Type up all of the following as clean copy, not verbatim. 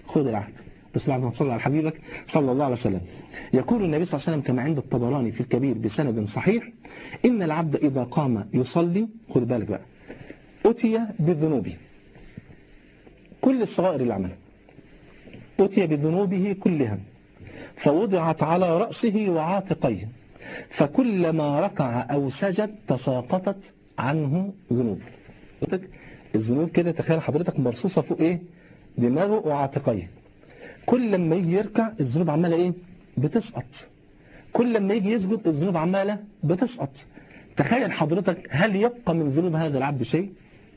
خد العهد بس بعد ما تصلي على حبيبك صلى الله عليه وسلم. يقول النبي صلى الله عليه وسلم كما عند الطبراني في الكبير بسند صحيح: إن العبد إذا قام يصلي، خد بالك بقى، أتي بذنوبه، كل الصغائر اللي عملها أتي بذنوبه كلها، فوضعت على رأسه وعاتقيه، فكلما ركع أو سجد تساقطت عنه ذنوبه. الذنوب كده تخيل حضرتك مرصوصة فوق إيه؟ دماغه وعاتقيه. كل لما يجي يركع الذنوب عمالة إيه؟ بتسقط. كل لما يجي يسجد الذنوب عمالة بتسقط. تخيل حضرتك، هل يبقى من ذنوب هذا العبد شيء؟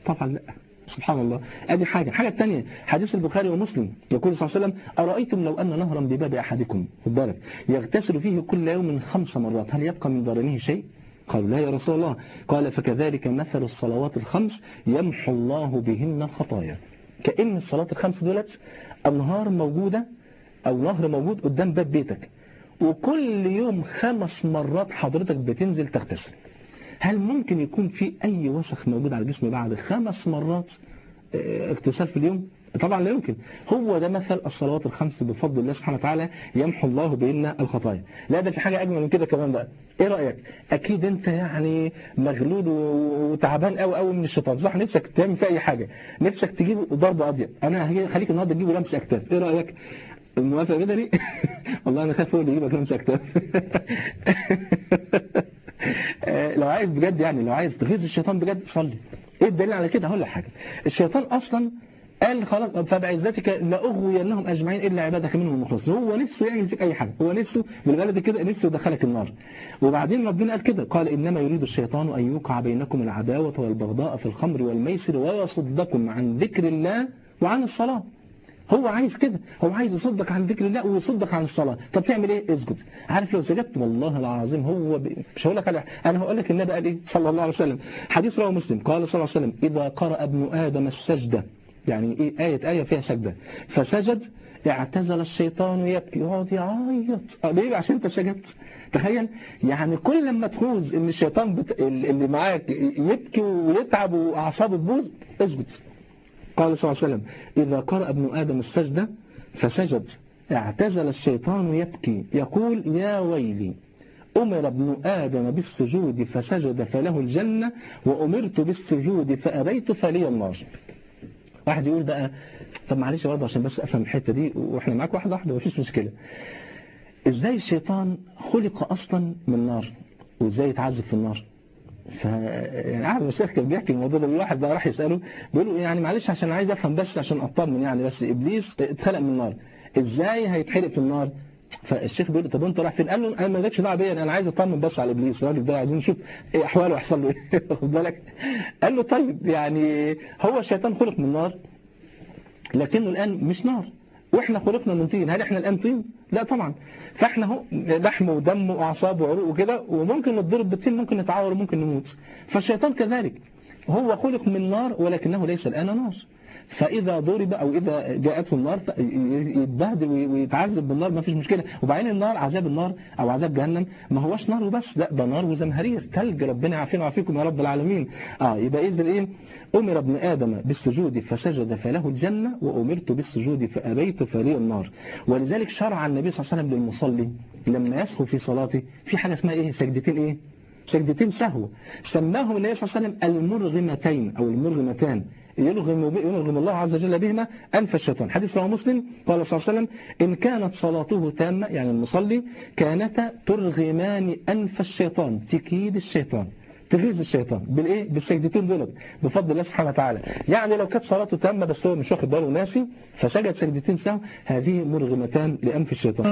طبعا لا. سبحان الله. ادي حاجة. الحاجة الثانية حديث البخاري ومسلم، يقول صلى الله عليه وسلم: ارايتم لو ان نهرا بباب احدكم، خد بالك، يغتسل فيه كل يوم 5 مرات، هل يبقى من درنه شيء؟ قالوا: لا يا رسول الله. قال: فكذلك مثل الصلوات الخمس يمحو الله بهن الخطايا. كأن الصلوات الخمس دولت انهار موجودة او نهر موجود قدام باب بيتك، وكل يوم 5 مرات حضرتك بتنزل تغتسل. هل ممكن يكون في أي وسخ موجود على الجسم بعد 5 مرات اغتسال في اليوم؟ طبعا لا يمكن. هو ده مثل الصلوات الخمس بفضل الله سبحانه وتعالى يمحو الله بهن الخطايا. لا ده في حاجة أجمل من كده كمان بقى. إيه رأيك؟ أكيد أنت يعني مغلول وتعبان قوي قوي من الشيطان، صح؟ نفسك تعمل فيه أي حاجة، نفسك تجيب ضربة قاضية. أنا هخليك النهارده تجيبه لمس أكتاف، إيه رأيك؟ موافق بدري؟ والله أنا خايف هو اللي يجيبك لمس أكتاف. لو عايز بجد يعني، لو عايز تغيظ الشيطان بجد صلي. ايه الدليل على كده؟ هقول لك حاجة. الشيطان اصلا قال خلاص فبعزتك لاغوينهم اجمعين الا عبادك منهم المخلصين. هو نفسه يعمل فيك اي حاجة، هو نفسه بالبلد كده نفسه يدخلك النار. وبعدين ربنا قال كده، قال: انما يريد الشيطان ان يوقع بينكم العداوة والبغضاء في الخمر والميسر ويصدكم عن ذكر الله وعن الصلاة. هو عايز كده، هو عايز يصدك عن ذكر الله ويصدك عن الصلاة. طب تعمل ايه؟ اسجد. عارف لو سجدت والله العظيم هو مش هقول لك على، انا هقول لك النبي قال ايه صلى الله عليه وسلم. حديث رواه مسلم، قال صلى الله عليه وسلم: اذا قرأ ابن ادم السجدة، يعني ايه؟ آية فيها سجدة، فسجد اعتزل الشيطان يبكي، يقعد يعيط. ليه؟ عشان انت سجدت. تخيل يعني كل لما تحوز ان الشيطان اللي معاك يبكي ويتعب واعصابه تبوظ، اسجد. قال صلى الله عليه وسلم: إذا قرأ ابن آدم السجدة فسجد اعتزل الشيطان يبكي يقول: يا ويلي، أمر ابن آدم بالسجود فسجد فله الجنة، وأمرت بالسجود فأبيت فلي النار. واحد يقول بقى طب معلش برضه عشان بس أفهم الحتة دي، وإحنا معاك واحدة واحدة مفيش مشكلة. إزاي الشيطان خلق أصلا من نار، وإزاي يتعذب في النار؟ ف يعني احد المشايخ كان بيحكي الموضوع ده، الواحد بقى راح يساله بيقول له يعني معلش عشان عايز افهم بس عشان اطمن يعني، بس ابليس اتخلق من النار، ازاي هيتحرق في النار؟ فالشيخ بيقول له طب انت رايح فين؟ قال له انا مالكش دعوه بيا، انا عايز اطمن بس على ابليس، الراجل ده عايزين نشوف ايه احواله ويحصل له ايه. خد بالك. قال له طيب يعني هو الشيطان خلق من نار لكنه الان مش نار، واحنا خلقنا من طين، هل احنا الان طين؟ لا طبعا. فاحنا اهو لحم ودم واعصاب وعروق وكده، وممكن نتضرب بالطين، ممكن نتعور وممكن نموت. فالشيطان كذلك هو خلق من نار ولكنه ليس الان نار، فاذا ضرب او اذا جاءته النار يتبهدل ويتعذب بالنار، ما فيش مشكلة. وبعدين النار، عذاب النار او عذاب جهنم ما هوش نار وبس، لا ده نار وزمهرير ثلج، ربنا يعافينا ويعافيكم يا رب العالمين. يبقى اذا ايه؟ امر ابن ادم بالسجود فسجد فله الجنة، وامرت بالسجود فابيت فلي النار. ولذلك شرع النبي صلى الله عليه وسلم للمصلي لما يسهو في صلاته في حاجة اسمها ايه؟ سجدتين ايه؟ سجدتين سهو، سماهم النبي صلى الله عليه وسلم المرغمتين او المرغمتان، يرغم الله عز وجل بهما أنف الشيطان. حديث رواه مسلم، قال صلى الله عليه وسلم: إن كانت صلاته تامة، يعني المصلي، كانتا ترغمان أنف الشيطان، تكيد الشيطان، تغيظ الشيطان بالايه؟ بالسجدتين دول بفضل الله سبحانه وتعالى. يعني لو كانت صلاته تامة بس هو مش واخد باله ناسي فسجد سجدتين سهو، هذه مرغمتان لأنف الشيطان.